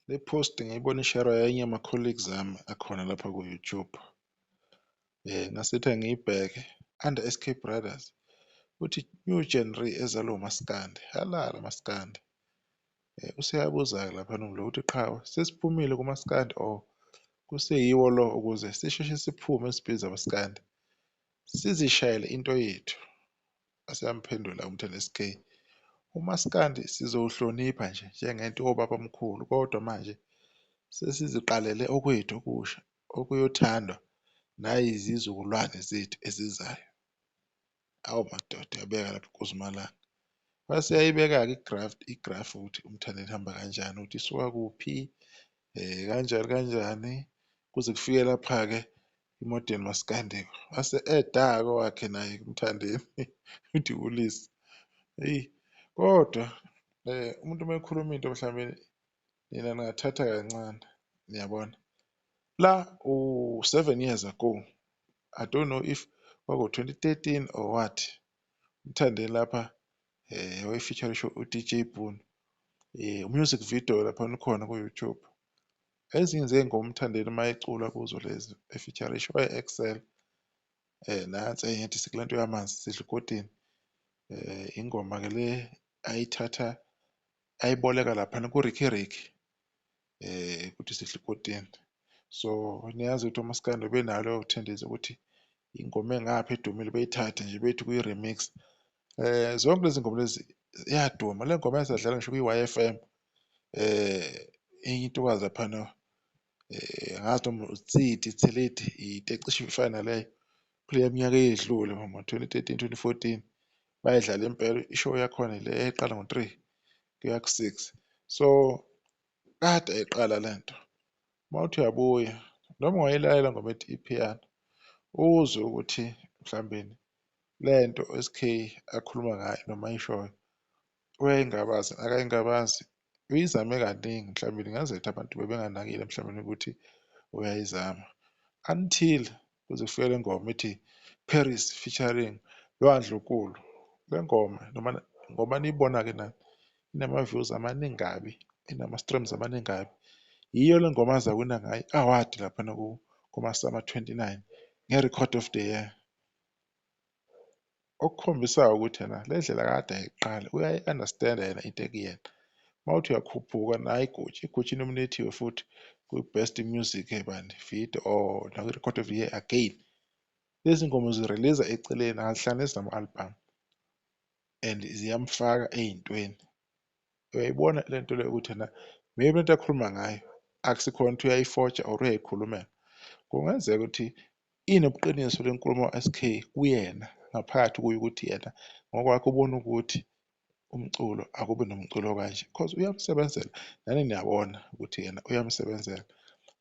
Le post ngiyibona isherwa enye yama-colleagues ami akhona lapha ku-YouTube. Ngasithi angiyibheke under SK Brothers, uthi new genre ezalwa umaskandi, halala maskandi. Useyabuza-ke laphana umlo ukuthi qhawe, sesiphumile kumaskandi or kuseyiwo lo ukuze sisheshe siphume sibiza maskandi, sizishayele into yethu. Aseyamphendula umthweni SK, umaskandi sizowuhlonipha nje njengento yobabamkhulu, kodwa manje sesiziqalele okwethu okusha okuyothandwa nayizizukulwane zethu ezizayo. Awu madoda, yabeka lapho iNkosi. Wase eyayibeka-ke i-graph ukuthi umthandeni ihamba kanjani, ukuthi isuka kuphi, kanjani kanjani kuze kufike lapha-ke i-modern maskandi. Wase eda-ke owakhe naye uMthandeni uthi ulise. Eyi kodwa umuntu uma ekhuluma into mhlawumbe nina ningathatha kancane, niyabona. La u-7 years ago, I don't know if kwaku-2013 or what, uMthandeni lapha waye-feature-isha u-DJ Boom, music video laphana ukhona ku-YouTube. Ezinye zey'ngoma uMthandeni uma ecula kuzo lezi e-feature-isha waye-excel. Nansi enye ethi sikulento yamanzi sidla ukotini. Ingoma-ke le ayithatha ayiboleka laphana ku-Ricky Ricky, ukuthi sidla ukotini. So niyazi ukuthi omaskandi benalo leyo tendency ukuthi ingoma engapha edumile beyithathe nje bethi kuyi-remix. Zonke lezi ngoma lezi ziyaduma. Le ngoma yaze yadlala ngisho kwi-YFM. Enye intokazi laphana, angazi noma uTsidi Tseledi, into ecishe ifane naleyo kuleya minyaka eyedlule ngoma 2013 2014 bayidlala impela i-show yakhona le eyayiqala ngo-3 kuya ku-6. So kade ayiqala lento. Uma uthi uyabuya noma ungayilalela ngoma ethi iphiyano, uzwe ukuthi mhlawumbe lento SK akhuluma ngayo noma ayishoyo uyayingabaza akayingabazi, uyizame kaningi. Mhlawumbe kungenzeka abantu bebenganakile mhlawumbe ukuthi uyayizama until kuze kufike le ngoma ethi Paris featuring Lwandle Nkulu. Le ngoma noma ngoba niyibona-ke nani inama-views amaningi kabi, inama-streams amaningi kabi. Yiyo le ngoma azawina ngayo i-award laphana kuma-SAMA 29 nge-record of the year. Okukhombisayo ukuthi yena le ndlela kade ayiqala uyayi-understand-a yena into ekuyena. Uma uthi uyakhuphuka nayo iGucci, iGucci inominate-iwe futhi kwi-best music bani video or nakwi-record of the year again. Lezi ngoma uzi-release-a eceleni, akazihlanganisi nama-album and ziyamfaka ey'ntweni. Uyayibona le nto le ukuthi ena maybe lento akhuluma ngayo akusikhona ukuthi uyayifoja or uyayikhulumela. Kungenzeka ukuthi inobuqiniso le nkulumo ka-SK kuyena ngaphakathi kuye, ukuthi yena ngokwakhe ubona ukuthi umculo akube nomculo okanje cause uyamsebenzela. Nani niyabona ukuthi yena uyamsebenzela.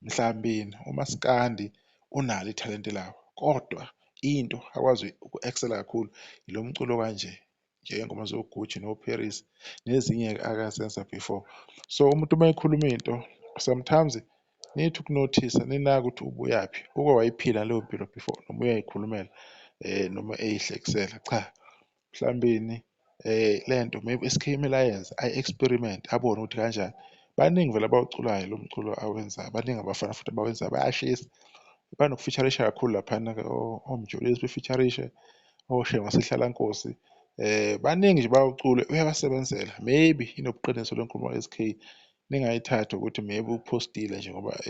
Mhlawumbe umaskandi unalo ithalente lawo, kodwa into akwazi uku-excel-a kakhulu ilo mculo kanje, njengey'ngoma zo-Gucci no-Paris nezinye-ke akazenza before. So umuntu uma ekhuluma into sometimes nithi ukunothisa, ninake ukuthi ubuyaphi, uke wayiphila leyo mpilo before noma uyayikhulumela noma eyihlekisela. Cha, mhlawumbeni lento maybe SK kumele ayenze ayi-experiment abone ukuthi kanjani. Baningi vele abawuculayo lo mculo awenzayo, baningi abafana futhi abawenzayo bayashisa. Banoku-feature-isha kakhulu laphana-ke oMjolisi be-feature-ishe, oShenge waseHlalankosi, baningi nje bawucula, uyabasebenzela. Maybe inobuqiniso le nkulumo ka-SK, ningayithathi ukuthi maybe uphostile nje ngoba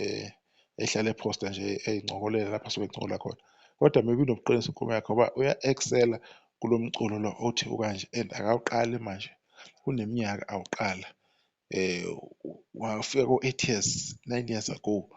ehlale ephosta nje ey'ncokolela lapho asuke encokola khona. Kodwa maybe inobuqiniso inkulumo yakhe ngoba uya-excel-a kulo mculo lo othi ukanje and akawuqali manje, kuneminyaka awuqala. Wafika ko-8 years, 9 years ago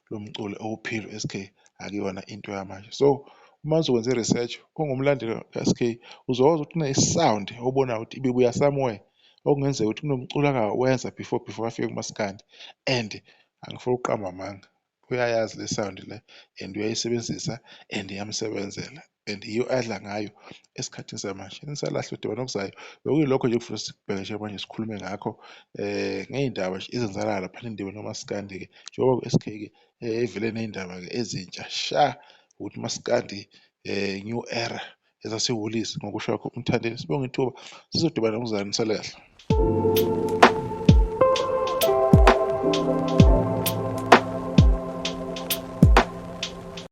lo mculo ewuphila u-SK, akuyona into yamanje. So uma uzokwenza i-research ungumlandeli ka-SK uzokwazi ukuthi kune-sound obonayo ukuthi ibibuya somewhere, okungenzeka ukuthi kunomculo akawenza before afike kumaskandi. And angifuni ukuqamba amanga, uyayazi le sound le and uyayisebenzisa and iyamsebenzela and yiyo adla ngayo esikhathini samanje. Nisalahle udaba nokuzayo, bekuyilokho nje ekufuna sikubheke njengamanje sikhulume ngakho ngey'ndaba nje ezenzakalayo laphana endimeni kamaskandi-ke, njengoba u-SK-ke evele ney'ndaba-ke ezintsha sha ukuthi umaskandi new era ezasewulisi ngokusho kwakho uMthandeni. Sibonge ithuba, sizodibana ngokuzayo, nisale kahle.